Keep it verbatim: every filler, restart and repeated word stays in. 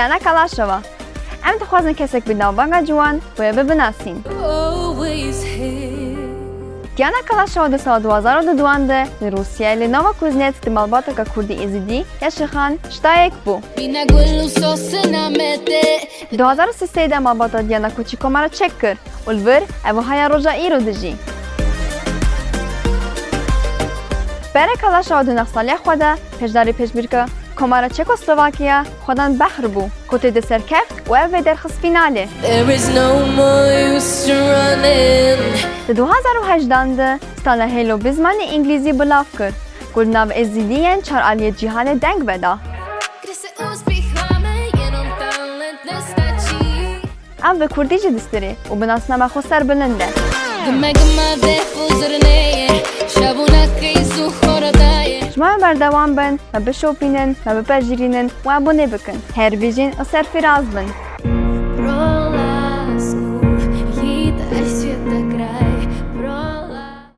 Diana Kalaşova. Em dixwazin kesek bi navbanga ciwan wê bibinasîn. Diana Kalaşova di sala du hazar û duduan de li Rûsyayê li nava Kuznets di malbateke Kurdî Êzidî ya Şixan ştayek bû. Bîna gul û sosina me tê. Di du hazar û sêzdeh de malbata Diana Koçî Komara çek kir û li vir ev wiha ya roja îro dijî. Pere Kalaşova di nexsaliya xwe de pêşdarî pêşbîrka Komara Çekoslovakiya xwedan behr bû ku tê de serkeft û ev vê derxist fînalê. There is no more use to running. Di du hazar û hejdan de strana Hêlo bi zimanê îngilîzî belav kir ku di nav êzidiyên çar aliyê cîhanê deng veda. Gre se uspěcháme, jenom talent nestačí. Em bi kurdî jî distirê û bi nasnama xwe serbilind e. Gima gima vê fuzurneye, şabûna qîz û xoradaye. Ji me berdewam bin, me bişopînin, me bipejirînin û abone bikin. Her bijîn û serfiraz bin.